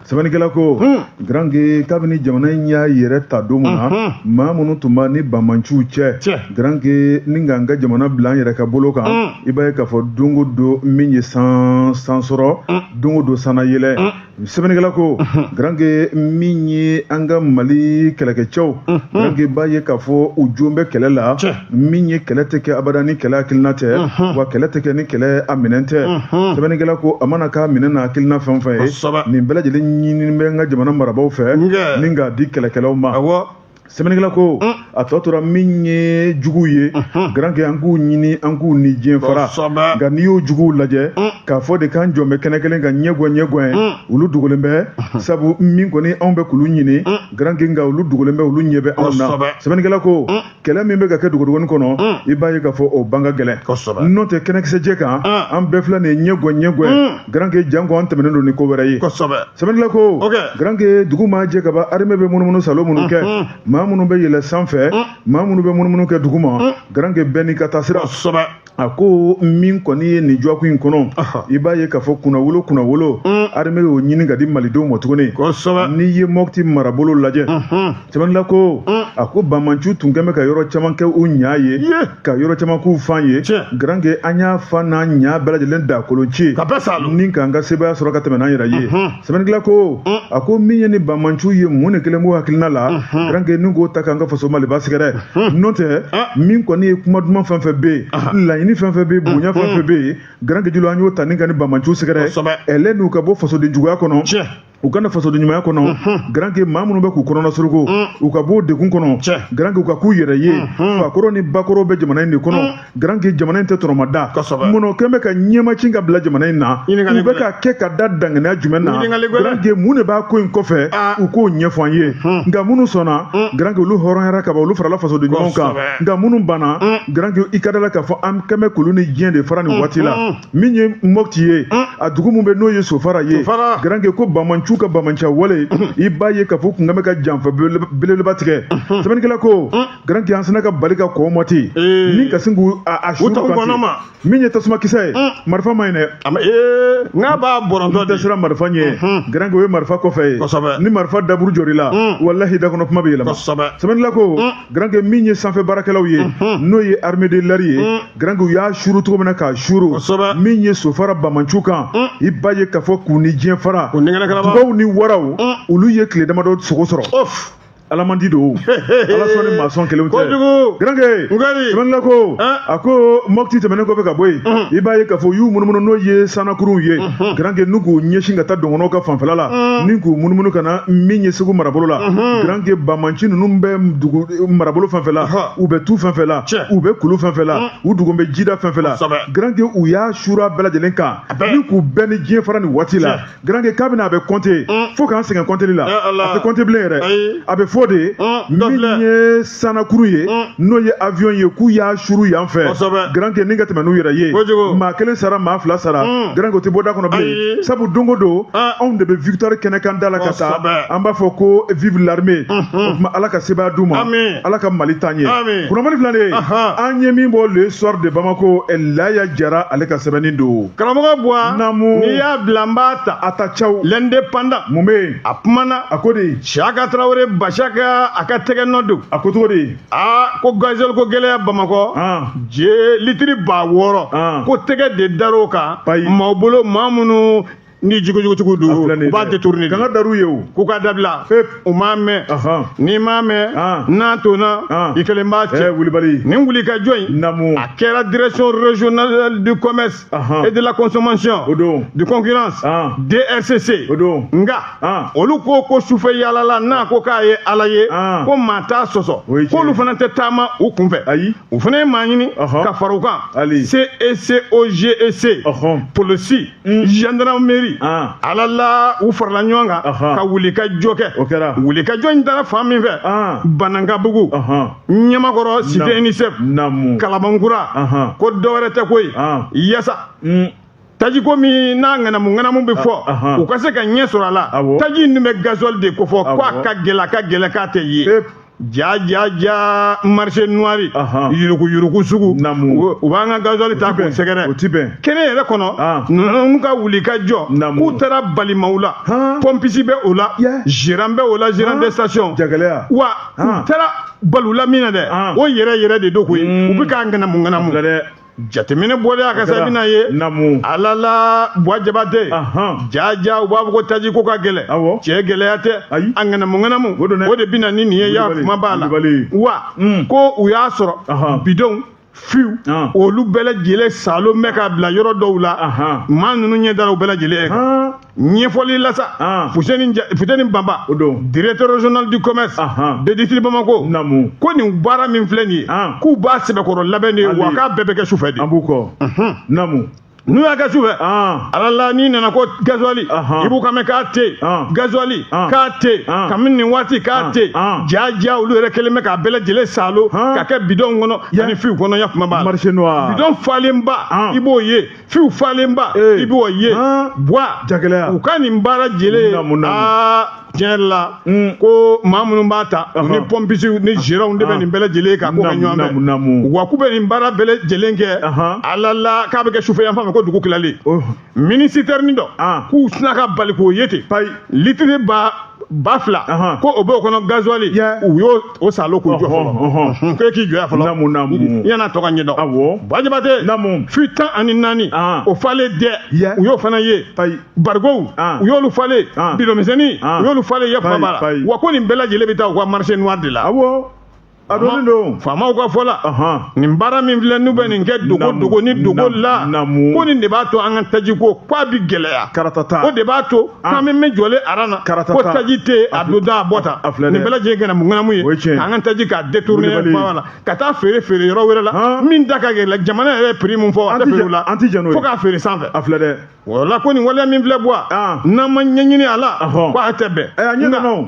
Sɛbɛnnikɛla ko, garange, kabini jamana in y'a yɛrɛ ta don min na, maa minnu tun b'a ni banbaanciw cɛ, garange, ni k'an ka jamana bila an yɛrɛ ka bolo kan, i b'a ye k'a fɔ don o don min ye san san sɔrɔ, don o don sanna yɛlɛ. Sɛbɛnnikɛla ko, garange, min ye an ka Mali kɛlɛkɛcɛw, garange, b'a ye k'a fɔ u jo bɛ kɛlɛ la. Min ye kɛlɛ tɛ kɛ abada ni kɛlɛ hakilina tɛ, wa kɛlɛ tɛ kɛ ni kɛlɛ a minɛn tɛ. Sɛbɛnnikɛla ko a mana k'a minɛn n'a hakilina fɛn o fɛn ye, nin bɛɛ lajɛlen ɲinini bɛ an ka jamana marabaaw fɛ ni k'a di kɛlɛkɛlaw ma. Sɛbɛnnikɛla ko a tɔ tora min ye juguw ye, garange, an k'u ɲini, an k'u ni diɲɛ fara. Nka n'i y'o juguw lajɛ k'a fɔ de k'an jɔn bɛ kɛnɛ kelen kan, ɲɛgɛn ɲɛgɛn, olu dogolen bɛ, sabu min kɔni anw bɛ k'olu ɲini, garange, nka olu dogolen bɛ, olu ɲɛ bɛ anw na. Sɛbɛnnikɛla ko kɛlɛ min bɛ ka kɛ dogodogonin kɔnɔ, i b'a ye k'a fɔ o ban ka gɛlɛn. N'o tɛ, kɛnɛkisɛjɛ kan, an bɛɛ filɛ nin ye ɲɛgɛn ɲɛgɛn, garange, janko an tɛmɛnen don ni ko wɛrɛ ye. Sɛbɛnnikɛla ko, garange, dugu maa jɛ kaban, armée bɛ munumunu salo minnu kɛ, maa minnu bɛ yɛlɛ sanfɛ, maa minnu bɛ munumunu kɛ duguma, garange, bɛɛ n'i ka taasira. A ko min kɔni ye nin dɔgɔkun in kɔnɔ, i b'a ye k'a fɔ kunnawolo kunnawolo, armée y'o ɲini ka di malidenw ma tuguni. N'i ye Mɔti marabolo lajɛ, sɛbɛnnikɛla ko, a ko banbaanciw tun kɛn bɛ ka yɔrɔ caman kɛ u ɲa ye, ka yɔrɔ caman k'u fan ye. Garange, an y'a fan n'a ɲa bɛɛ lajɛlen da kolon ci ni k'an ka sebaaya sɔrɔ ka tɛmɛ n'an yɛrɛ ye. Sɛbɛnnikɛla ko, a ko min ye ni banbaanciw ye, mun de kelen b'u hakilina la, garange, ni k'o ta k'an ka faso Maliba sɛgɛrɛ? N'o tɛ, min kɔni ye kuma duman fɛn fɛn bɛ yen, laɲini fɛn fɛn bɛ yen, bonya fɛn fɛn bɛ yen, garange julu, an y'o ta ni ka ni banbaanciw sɛgɛrɛ ɛlɛ n'u ka bɔ fasoden juguya kɔnɔ, u ka na fasoden ɲumanya kɔnɔ. Garange, maa minnu bɛ k'u kɔnɔna suruku, u ka bɔ degun kɔnɔ, garange, u ka k'u yɛrɛ ye. Fakɔrɔ ni bakɔrɔ bɛ jamana in de kɔnɔ. Garange, jamana in tɛ tɔnɔmada. Munna kɛn bɛ ka ɲɛmacin ka bila jamana in na? U bɛ ka kɛ ka da danganiya jumɛn na? Garange, mun de b'a ko in kɔfɛ? U k'o ɲɛfɔ an ye. Nka minnu sɔnna, garange, olu hɔrɔnyara ka ban, olu farala fasoden ɲumanw kan. Nka minnu banna, garange, i ka da la k'a fɔ an kɛn bɛ k'olu ni diɲɛ de fara nin waati la. Min ye Mɔti ye, a dugu min bɛ n'o ye Sofara ye, garange, ko banbaanciw ka banbaanciya wale, i b'a ye k'a fɔ kun bɛ ka janfa belebeleba tigɛ. Sɛbɛnnikɛla ko, garange, an sina ka bali ka kɔ Mɔti ni ka sin k'u a su kan. Min ye tasuma kisɛ ye, marifa ma ɲi dɛ. N'a b'a bɔrɔntɔ. Tɛ siran marifa ɲɛ, garange, o ye marifa kɔfɛ ye. Ni marifa daburu jɔr'i la, walahi, da kɔnɔ kuma bɛ yɛlɛma. Sɛbɛnnikɛla ko, garange, min ye sanfɛ baarakɛlaw ye, n'o ye armée de l'air ye, garange, u y'a suru cogo min na k'a suru min ye Sofara banbaanciw kan, i b'a ye k'a fɔ k'u ni diɲɛ fara. Dugaw ni waraw, olu ye tile damadɔ sogo sɔrɔ. Alamandi don, ala sɔn ni maa sɔn kelenw tɛ. Garange, sɛbɛnnikɛla ko, a ko Mɔti tɛmɛnen kɔfɛ ka bɔ yen, i b'a ye k'a fɔ u y'u munumunu, n'o ye sannakuruw ye, garange, n'u k'u ɲɛsin ka taa dɔgɔnɔw ka fanfɛla la, ni k'u munumunu ka na min ye Segu marabolo la. Garange, banbaanci ninnu bɛ dugu marabolo fɛn fɛn la, u bɛ tu fɛn fɛn la, u bɛ kulu fɛn fɛn la, u dugu bɛ jida fɛn fɛn la, garange, u y'a sura bɛɛ lajɛlen kan ni k'u bɛɛ ni diɲɛ fara nin waati la. Garange, kabini a bɛ kɔnte fo k'an sɛgɛn kɔnteli la, a tɛ kɔnte bilen yɛrɛ. A bɛ fɔ de, min ye sannakuru ye, n'o ye avion ye, k'u y'a suru yan fɛ, garange, ni ka tɛmɛ n'u yɛrɛ ye, maa kelen sara, maa fila sara, garange, o tɛ bɔ da kɔnɔ bilen, sabu don o don anw de bɛ victoire kɛnɛ kan da la ka taa. An b'a fɔ ko vive l'armée. O tuma, Ala ka sebaaya d'u ma, Ala ka Mali taa ɲɛ. Kunnafoni filɛ nin ye, an ye min bɔ Le Soir de Bamako, Laya Jara, ale ka sɛbɛnni don. Karamɔgɔ Buwa. Naamu. N'i y'a bila, n b'a ta. A ta caw. L'Indépendant. Mun bɛ yen? A kumana. A ko de. Siyaka Tarawele Basaka, a ka tɛgɛ nɔ don. A ko cogo di? Aa, ko gazel ko gɛlɛya Bamakɔ je litiri 6000, ko tɛgɛ de dar'o kan maaw bolo, maa minnu ni jigojugutigiw don, u b'a détourner. Kanga dar'u ye o. K'u ka dabila, u m'a mɛn. N'i m'a mɛn, n'a tonna, i kelen b'a cɛ. Wulibali. Nin wuli ka jɔ in, a kɛra Direction régionale du commerce et de la consommation, o don, de concurrence, DRCC. O don. Nka olu ko ko sufɛ yaalala, n'a ko k'a ye Ala ye, ko maa t'a sɔsɔ, k'olu fana tɛ taama u kunfɛ. Ayi. U fana ye maa ɲini ka fara u kan, CECOGEC, polisi, gendarmerie, ala la, u farala ɲɔgɔn kan ka wuli ka jɔ kɛ. O kɛra. Wuli ka jɔ in taara fan min fɛ, Banankabugu, Ɲamakɔrɔ, cité UNICEF, Kalabankura, ko dɔwɛrɛ tɛ koyi, yasa Tajiko min n'a ŋanamu ŋanamu bɛ fɔ, u ka se ka ɲɛ sɔrɔ a la. Taji in dun bɛ gasoil de kofɔ, ko a ka gɛlɛn, a ka gɛlɛn k'a tɛ ye. Ja ja ja, marché noir, yuruku yuruku sugu, u b'an ka gasoil ta k'o sɛgɛrɛ. O ti bɛn. Kɛnɛ yɛrɛ kɔnɔ, ninnu ka wuli ka jɔ, k'u taara balimaw la, pompiste bɛ o la, gérant bɛ o la, gérant de station. Jagɛlɛya. Wa u taara balula min na dɛ, o yɛrɛ yɛrɛ de don koyi. U bɛ k'a ŋanamu ŋanamu. Jateminɛ bɔlen a ka sa, i bɛna ye ala la, Buwa Jabate, ja ja, u b'a fɔ ko taji ko ka gɛlɛn. Cɛ, gɛlɛya tɛ, a ŋanamu ŋanamu, o de bɛ na ni nin ye. Ya kuma b'a la wa, ko u y'a sɔrɔ bidɔnw fiw, olu bɛɛ lajɛlen salo bɛ ka bila yɔrɔ dɔw la. Maa ninnu ɲɛ dara u bɛɛ lajɛlen kan. Ɲɛfɔli la sa, Fuseni Banba, directeur régional du commerce de district Bamako, ko nin baara min filɛ nin ye, k'u b'a sɛbɛkɔrɔ labɛn de, wa k'a bɛɛ bɛ kɛ sufɛ de. An b'u kɔ, naamu. N'u y'a kɛ sufɛ, ala la, n'i nana ko gasoil, i b'u ka mɛn k'a tɛ yen, gasoil k'a tɛ yen kabini nin waati, k'a tɛ yen. Ja ja, olu yɛrɛ kɛlen bɛ k'a bɛɛ lajɛlen salo ka kɛ bidɔnw kɔnɔ ani fiw kɔnɔ. Ya kuma b'a la. Marché noir. Bidɔn falenba, i b'o ye, fiw falenba, i b'o ye. Buwa, u ka nin baara jɛlen, aa, tiɲɛ yɛrɛ la, ko maa minnu b'a ta, u ni pompiste ni gérants de bɛ nin bɛɛ lajɛlen kan, k'o kɛ ɲɔgɔn fɛ, wa k'u bɛ nin baara bɛɛ lajɛlen kɛ, ala la, k'a bɛ kɛ sufɛ yan fan fɛ, ko dugu tilalen, mini citerne dɔ, k'u sina ka bali k'o ye ten, litiri 2000, ko o b'o kɔnɔ gasoil, u y'o o salo k'u jɔ fɔlɔ, ko e k'i jɔ yan fɔlɔ yan'a tɔ ka ɲɛdɔn. Buwa Jabate, fi 14, o falen dɛ, u y'o fana ye, barigow, u y'olu falen, bidɔnmisɛnnin, u y'olu falen. Ya kuma b'a la wa, ko nin bɛɛ lajɛlen bɛ taa u ka marché noir de la. A dɔnnen don. Faamaw ka fɔ la, nin baara min filɛ, n'u bɛ nin kɛ dogo dogo ni dogo la, ko nin de b'a to an ka taji ko k'a bi gɛlɛya. Karatata. O de b'a to k'an bɛ min jɔlen aran na, ko taji tɛ yen, a don da, a bɔ tan, nin bɛɛ lajɛlen kɛra mun ŋanamu ye, k'an ka taji k'a détourner la, ka taa feere feere yɔrɔ wɛrɛ la min da ka gɛlɛn. Jamana yɛrɛ ye prix min fɔ, a tɛ feere o la, fo k'a feere sanfɛ. A filɛ dɛ. Wala ko nin waleya min filɛ, Buwa, n'an ma ɲɛɲini a la, ko a tɛ bɛn.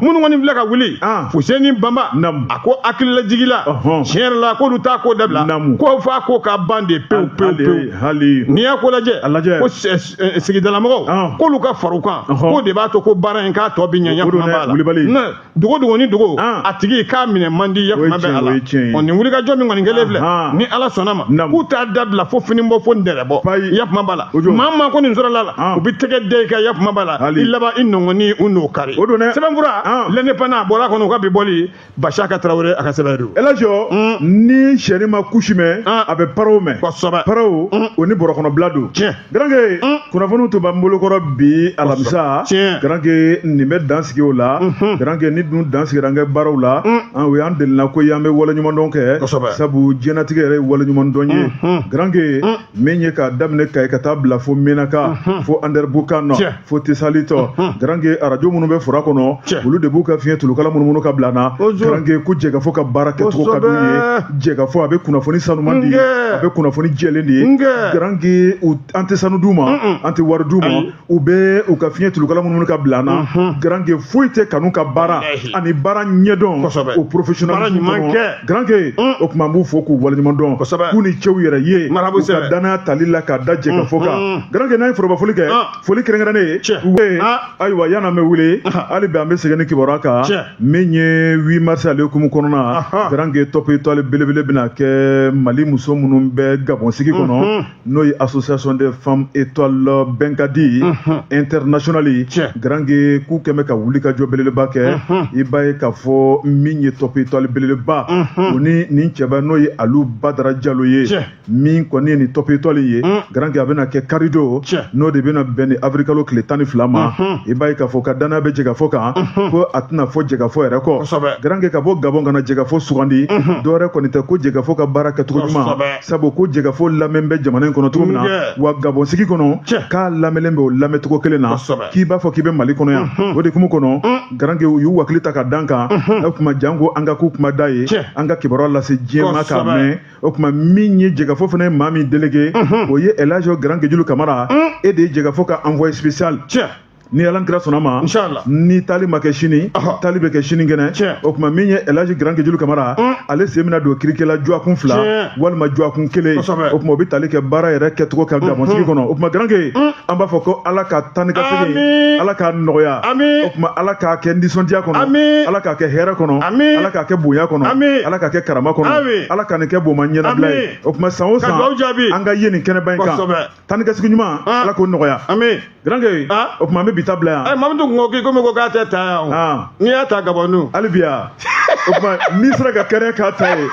Minnu kɔni filɛ ka wuli, Fuseni Banba, a ko hakililajigi la, tiɲɛ yɛrɛ la, k'olu t'a ko dabila, ko f'a ko ka ban de pewu pewu pewu. N'i y'a ko lajɛ, ko sigidalamɔgɔw, k'olu ka fara u kan, k'o de b'a to ko baara in k'a tɔ bɛ ɲɛ. Ɲɛ kuma b'a la, dogo dogo ni dogo, a tigi k'a minɛ man di. Ya kuma bɛ a la. Ɔ, nin wulikajɔ min kɔni kɛlen filɛ, ni Ala sɔnna ma, k'u t'a dabila fo fini bɔ, fo nɛrɛ bɔ. Ya kuma b'a la, maa maa ko nin sɔrɔ la, u bɛ tɛgɛ da i kan. Ya kuma b'a la, i laban i nɔngɔni, u n'o kari. O don dɛ. Sɛbɛnfura L'Indépendant, a bɔra kɔnɔ, u ka bi bɔli, Basiaka Tarawele a ka sɛbɛn don. Elajɔ, ni sɛni ma kusi mɛn, a bɛ paraw mɛn. Paraw, o ni bɔrɔkɔnɔbila don. Garanke, kunnafoniw tun b'an bolokɔrɔ bi alamisa. Garanke, nin bɛ dan sigi o la. Garanke, ni dun dan sigira an kɛ baaraw la, o y'an delina ko ye, an bɛ waleɲumandɔn kɛ, sabu diɲɛnatigɛ yɛrɛ ye waleɲumandɔn ye. Garanke, min ye k'a daminɛ Kayi ka taa bila fo Menaka, fo Anderamboukane, fo Tesalitɔ, Garanke, arajo minnu bɛ fura kɔnɔ, olu de b'u ka fiɲɛ tulukala munumunu ka bila na. Garanke, ko jɛkafɔ ka baara kɛcogo ka d'u ye. Jɛkafɔ, a bɛ kunnafoni sanuman di, a bɛ kunnafoni jɛlen di. Garanke, an tɛ sanu d'u ma, an tɛ wari d'u ma, u bɛ u ka fiɲɛ tulukala munumunu ka bila na. Garanke, foyi tɛ kanu ka baara ani baara ɲɛdɔn, o professionnalisme kɔnɔ. Garanke, o tuma an b'u fo k'u waleɲuman dɔn, k'u ni cɛw yɛrɛ ye u ka danaya tali la k'a da jɛkafɔ kan. Garanke, n'an ye foroba foli kɛ, foli kɛrɛnkɛrɛnnen ye, ayiwa, yan'an bɛ wele, hali bi an bɛ segin ni kibaruya kan min ye 8 mars ale hukumu kɔnɔna. Garanke, top étoile belebele bɛna kɛ Mali muso minnu bɛ Gabon sigi kɔnɔ, n'o ye association des femmes étoiles Bɛnkadi internationale. Garanke, k'u kɛn bɛ ka wuli ka jɔ belebeleba kɛ. I b'a ye k'a fɔ min ye top étoile belebeleba, o ni nin cɛba, n'o ye Alu Badara Jalo ye, min kɔni ye nin top étoile ye. Garanke, a bɛna kɛ karido, n'o de bɛna bɛn ni avril kalo tile 12 ma. I b'a ye k'a fɔ ka danaya bɛ jɛkafɔ kan, ko a tɛna fɔ jɛkafɔ yɛrɛ kɔ. Garanke, ka bɔ Gabon ka na jɛkafɔ sugandi, dɔwɛrɛ kɔni tɛ ko jɛkafɔ ka baara kɛcogo ɲuman, sabu ko jɛkafɔ lamɛn bɛ jamana in kɔnɔ cogo min na, wa Gabon sigi kɔnɔ, k'a lamɛnlen bɛ o lamɛncogo kelen na, k'i b'a fɔ k'i bɛ Mali kɔnɔ yan. O de kumu kɔnɔ, Garanke, u y'u wakili ta ka dan kan. O tuma janko an ka k'u kuma da ye, an ka kibaruya lase diɲɛ ma k'a mɛn. O tuma min ye jɛkafɔ fana ye maa min délégué, o ye Elhaji Garanke Julu Kamara. E de ye jɛkafɔ ka envoyé spécial. Ni Ala kira sɔnna ma, Inshallah. ni taali ma kɛ sini, taali bɛ kɛ sinikɛnɛ. O tuma min ye Elhaji Garanke Julu Kamara, ale sen bɛna don kirikɛla dɔgɔkun 2 walima dɔgɔkun 1. O tuma o bɛ tali kɛ baara yɛrɛ kɛcogo kan Gabɔn sigi kɔnɔ. O tuma Garanke, an b'a fɔ ko Ala ka taa ni ka segin, Ala k'a nɔgɔya. O tuma Ala k'a kɛ nisɔndiya kɔnɔ, Ala k'a kɛ hɛrɛ kɔnɔ, Ala k'a kɛ bonya kɔnɔ, Ala k'a kɛ karama kɔnɔ, Ala ka nin kɛ boma ɲɛnabila ye. O tuma san o san an ka ye nin kɛnɛba in kan, taa ni ka segin ɲuman, Ala k'o nɔgɔya. Garanke, o tuma an bɛ bi ta bila yan. Mamudu kun ko k'i komi ko k'a tɛ ta yan o, n'i y'a ta Gabɔn dun? Hali bi yan, o tuma n'i sera ka kariya k'a ta ye,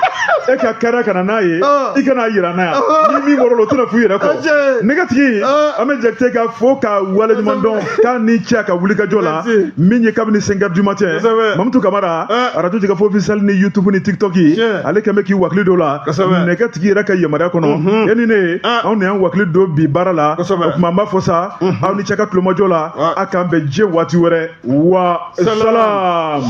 e ka kariya ka na n'a ye, i kana yira n na yan. Ni min bɔra o la, o tɛna f'u yɛrɛ kɔ. Nɛgɛtigi, an bɛ Jakite ka fo ka waleɲuman dɔn k'a ni ce a ka wulikajɔ la min ye kabini 5 heures du matin. Mamutu Kamara, radio Jɛkafɔ officiel ni YouTube ni TikTok, ale kɛn bɛ k'i wakili don la nɛgɛtigi yɛrɛ ka yamaruya kɔnɔ. E ni ne, anw de y'an wakili don bi baara la. O tuma an b'a fɔ sa, aw ni ce ka tulomajɔ la, a k'an bɛn diɲɛ waati wɛrɛ wa salam.